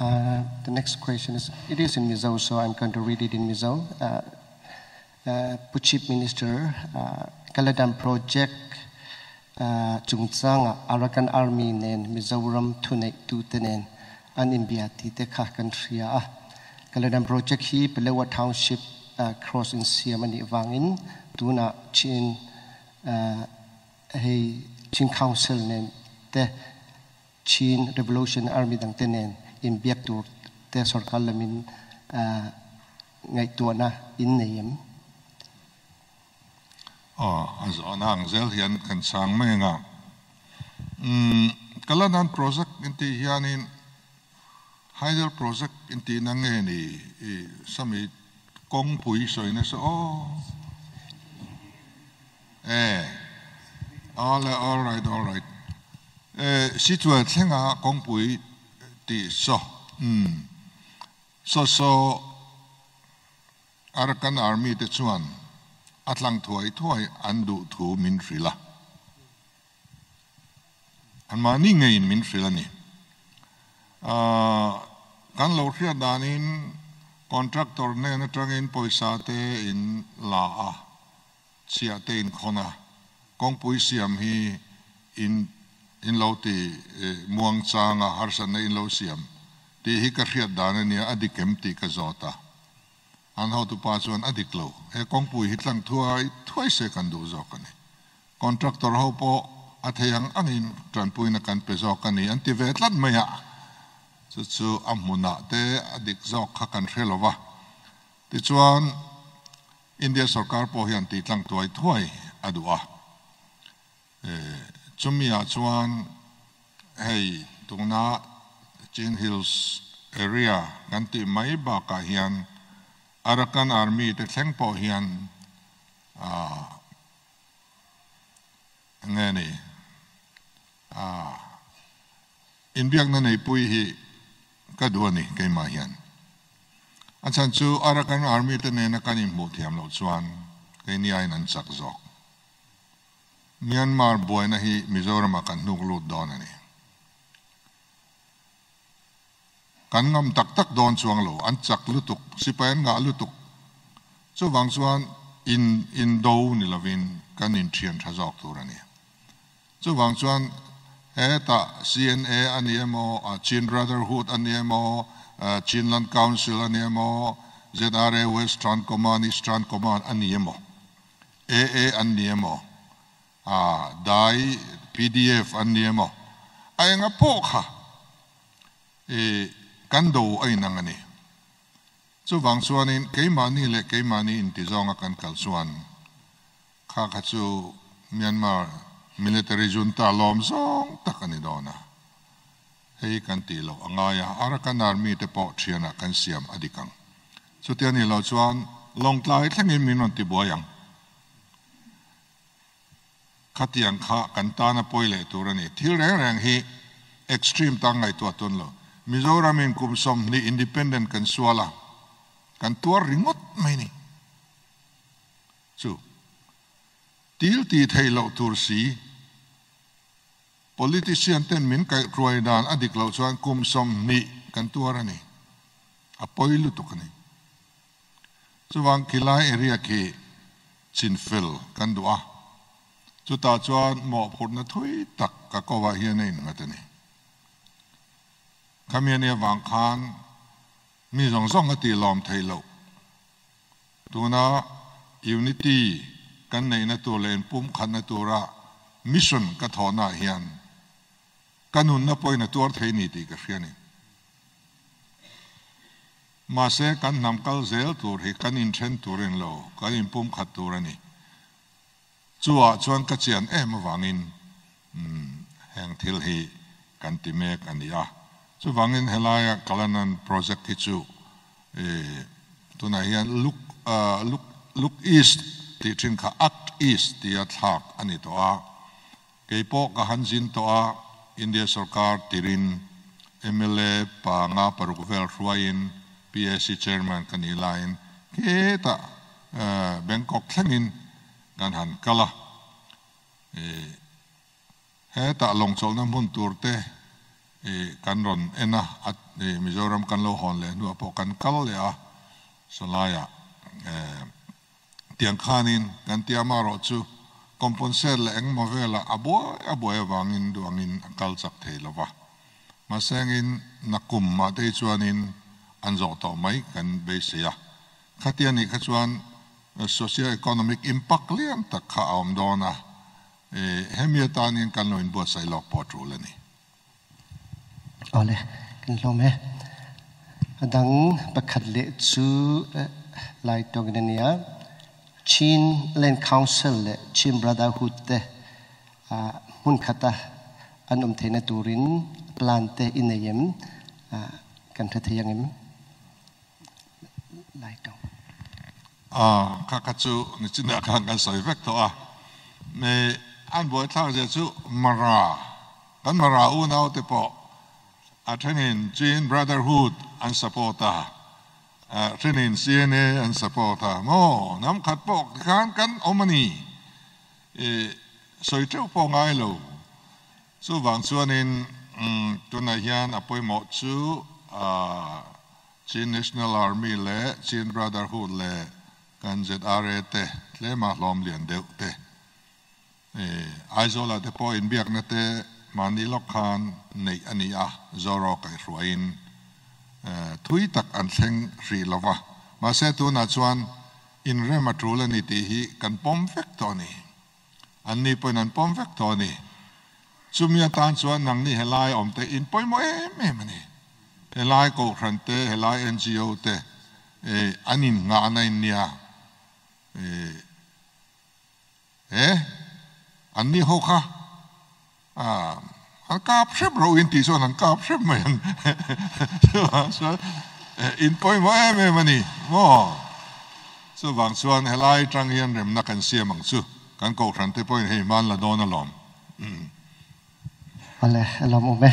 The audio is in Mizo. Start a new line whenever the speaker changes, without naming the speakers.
The next question is, it is in Mizo, so I'm going to read it in Mizo. Pu Chief Minister, Kaladan project chungchangah Arakan Army nen Mizoram thuneihtute nen an inbia tih te kha kan hria a. Kaladan project hi Palewa Township cross insiam a nih vangin tunah Chin hei Chin Council nen te Chin Revolution Army dangte nen inbiak tur te sorkar lamin ngaihtuahna in nei em?
Aw, a zawhna ang zel hian kan chang mai ang a. Umm, Kaladan project intih hianin Hydel project intihna nge ni i sami kawngpui sawi nasa aw. E, awle, all right, all right. E, Sichuan thlenga kawngpui tih saw, umm, saw saw Arakan Army te chuan a tlang thuai thuai an duh thu min hrilh a. Anmahni ngeiin min hrilh a ni. Kan lo hriat danin contractor hnen atangin pawisa te in la a, chhiah te in khawn a, kawngpui siam hi in in lo ti muang chang a, harsatna in lo siam tih hi ka hriat dan a nia, a dik em tih ka zawt a. An hotupa chuan a dik lo, he kawngpui hi tlang thuai thuai se kan duh zawk a ni. Contractor ho pawh a thei ang angin tanpuina kan pe zawk a ni an ti ve tlat mai a, chu chu a hmunah te a dik zawk kha kan hre lo va. Tichuan, India sorkar pawh hian tih tlang tuai thuai a duh a. Chumi ah chuan hei tuna Chin Hills area kan tih mai bakah hian Arakan Army te thleng pawh hian eng nge ni inbiakna neipui hi ka duh a ni keimah hian. A chhan chu Arakan Army te nena kan inhmuh thiam loh chuan keini aiin an chak zawk. Myanmar buaina hi Mizoramah kan hnuk lut dawn a ni. Kan ngam tak tak dawn chuang lo, an chak lutuk, sipai an ngah lutuk. Chuvang chuan in indo ni lovin kan inthian tha zawk tur a ni. Chuvang chuan hetah CNA a ni emaw, Chin Brotherhood a ni emaw, Chinland Council a ni emaw, ZRA Western Command, Eastern Command a ni emaw, AA an ni emaw, a dai pdf an ni emaw, a enga pawh kha i kan do a inang a ni. Chuvang chuanin keimahni leh keimahni inti zawnga kan kal chuan kha kha chu Myanmar military junta lawm zawng tak a ni dawn a, hei kan tih loh a ngai a, Arakan Army te pawh thianah kan siam a dik ang. Chutia ni lo chuan Lawngtlai thlengin min rawn tibuai ang. Khatiang kha kan tana pawi leh tur a ni. Thil reng reng hi extreme tang ngaihtuah tun lo. Mizoramin kum 20 independent kan sual a, kan tuar ringawt mai ni. Chu til ti theih loh tur si. Politician ten min kaihhruai dan a dik loh chuan kum 20 kan tuar a ni. A pawi lutuk a ni. Chuvang khilai area khi chinfel kan duh a, chutah chuan mawhphurhna thui tak ka kovah hian a innghat a ni. Khami ania vang khan mi zawng zawng a tih lawm theih loh. Tuna unity kan neihna tur leh inpumkhatna tura mission ka thawhnaah hian ka nunna pawhin a tuar thei ni tih ka hria a ni. Mahse, kan hnam kal zel tur hi kan inthen tur in lo, kan inpumkhat tur a ni. Chuah chuan ka chian em avangin heng thil hi kan ti mek a ni a. Chuvangin helaia Kalanan project hi chu tunah hian Look Look Look East tih thin kha Act East tia thlak a ni tawh a. Kei pawh ka han zin tawh a, India sorkar tirin mla panga paruk vel hruaiin PAC chairman ka nih laiin hetah Bangkok thlengin kan han kal a. Hetah lawngchawlhna hmun tur te Kan rawn en a, Mizoram kan lo hawn leh hnuah pawh kan kal leh a, sawlaiah tiang khanin kan tia amaherawh chu compensate leh engmaw velah a buai a buai avangin duangin a kal chak thei lo va. Mahse engin nakum mah te hi chuanin an zawh tawh mai kan beisei a. Khatia nih kha chuan socio-economic impact lian tak kha a awm dawn a, hemi atanin kan lo inbuatsaih lawk pawh a tul a ni.
Awle, kan hlawm e. A dang pakhat leh chu Lai tawngin a nia. Chin Land Council leh Chin Brotherhood te hmun khata an awm theihna turin plan te i nei em? Kan hre thei ang em? Lai tawng.
Kha kha chu nichinah khan kan sawi vek tawh a. An buaithlak zia chu Mara Kan Mara unaute pawh a thenin Chin Brotherhood an support a, a thenin CNA an support a maw? Hnam khat pawh khan kan awm a ni. I sawi teuh pawh ngai lo. Chuvang chuanin tunah hian a pawimawh chu Chin National Army leh Chin Brotherhood leh kan ZRA te tlema hlawm lian deuh te Aizawlah te pawh inbiakna te mahni lawk khan neih a ni a, Zoro kaihhruaiin thui tak an thleng hrih lo va. Mahse tunah chuan inrem a tul a ni tih hi kan pawm vek tawh a ni. Anni pawhin an pawm vek tawh a ni. Chumi atan chuan nangni helai awm te in pawimawh em em a ni. Helai Kohhran te, helai NGO te an innghahna in nia. He, an ni ho kha an kap hrep ro in tih chuan an kap hrep mai ang. Chuvang chuan in pawimawh em em a ni maw? Chuvang chuan helai tang hian remna kan siam ang chu kan kohhran te pawhin hei hman la dawn alawm.
Awle, a lawmawm e.